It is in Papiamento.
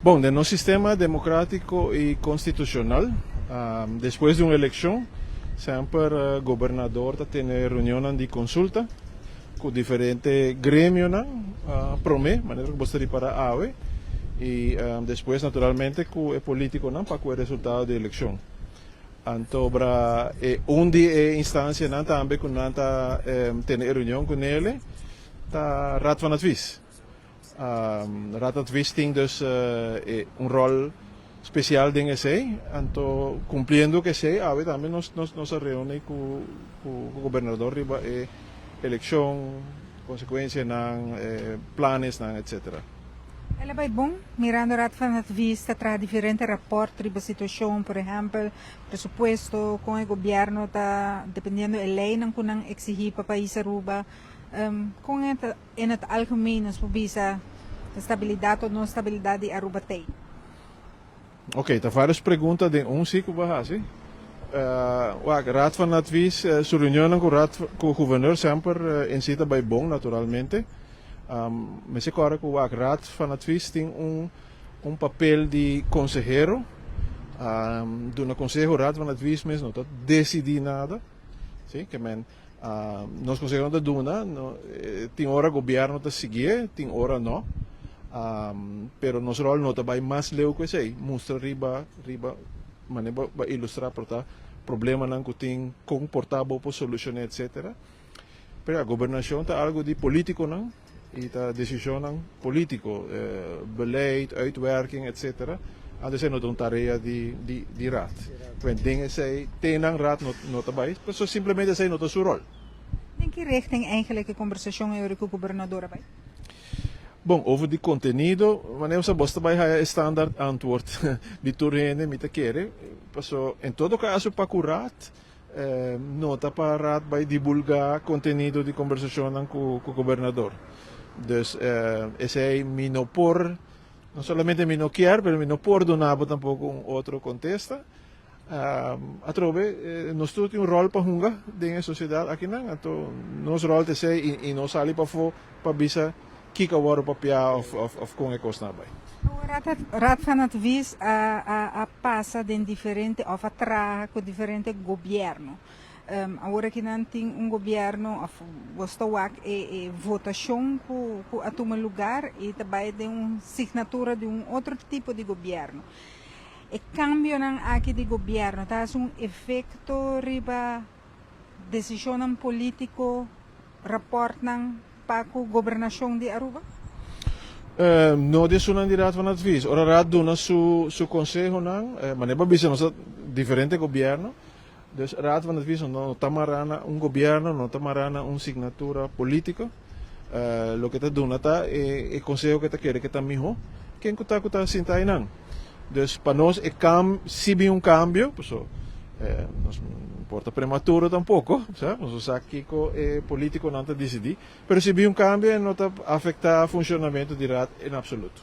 Bon, den nos sistema democratico y constitucional, despues di un eleccion, semper gobernador ta tene reunion di consulta cu diferente gremionan, prome, manera cu bo ta para awe, y despues naturalmente cu e politiconan pa cu e resultado di eleccion. Anto, bra, un di e instancianan tambe cu nan ta tene reunion cu ne, ta Raad van Advies. Raad van Advies tin dus un rol special den esey, anto cumpliendo cu esey, awe tambe nos a reuni cu gobernador riba e eleccion, consecuencianan, planesnan, etc. El a bay bon, mirando Raad van Advies ta traha diferente rapport riba situacion, por ehempel, presupuesto, con e gobierno ta dependiendo e leynan cu nan exigi pa pais Aruba, con het in het algemeen nos por bisa stabilidad of no stabilidad di Aruba t'ey? Ok, ta varios pregunta den un ciclo ba hasi. Raad van Advies, su reunion cu Raad cu gouverneur semper en si ta bay bon, naturalmente. Mas awor cu Raad van Advies tin un papel di consehero. Duna conseho. Raad van Advies mes no ta decidi nada. Si, kiermen nos conseho no ta duna, no, tin ora gobierno ta sigui, tin ora no. Pero nos rol no ta bay mas leu cu esey, mustra riba manera ba ilustra por ta problemanan cu tin con por ta bo por soluciona, etc. Pero e gobernacion ta algo di politiconan y ta decisionnan politico, beleid, uitwerking, etc. Anto no ta un tarea di raad. Want dingen esey ten raad no ta bay, pero simplemente esey no ta su rol. Den ki richting eigenlijk e conversacion ey cu gobernador a bay? Bon, over di contenido, wanneer bo ta bay haya standaard antwoord di tur hende, mi ta kere. Paso, en todo caso, pa cu raad, no ta pa raad bay divulga contenido di conversacion cu gobernador. Dus esey mi no por, no solamente mi no kier, pero mi no por duna tampoco un otro contesta. Atrobe, nos tur tin un rol pa hunga den sociedad akinan, anto nos rol ta esey y no sali pafo pa bisa kico a wordo papia of con e cosnan a bay. Raad van Advies a pasa den diferente of a traha cu diferente gobierno. Awor cu nan tin un gobierno of bo ta wak e votacion cu a tuma lugar y tambe di un signatura di un otro tipo di gobierno. E cambionan aki di gobierno ta un efecto riba decision politico, rapportnan pa e gobernacion di Aruba? No di esunnan di Raad van Advies. Ora Raad duna su consehonan, ma bo bisa nos diferente gobierno. Dus Raad van Advies no ta mara na un gobierno, no ta mara na un signatura politico. Loke ta duna ta e conseho cu ta kere cu ta miho, ken cu ta sinta eynan. Dus pa nos e si bin un cambio, pues, nos no por ta prematuro tampoco, sabi? Nos sa cu e politiconan ta decidi, pero si bin un cambio no ta afecta funcionamento di Raad en absoluto.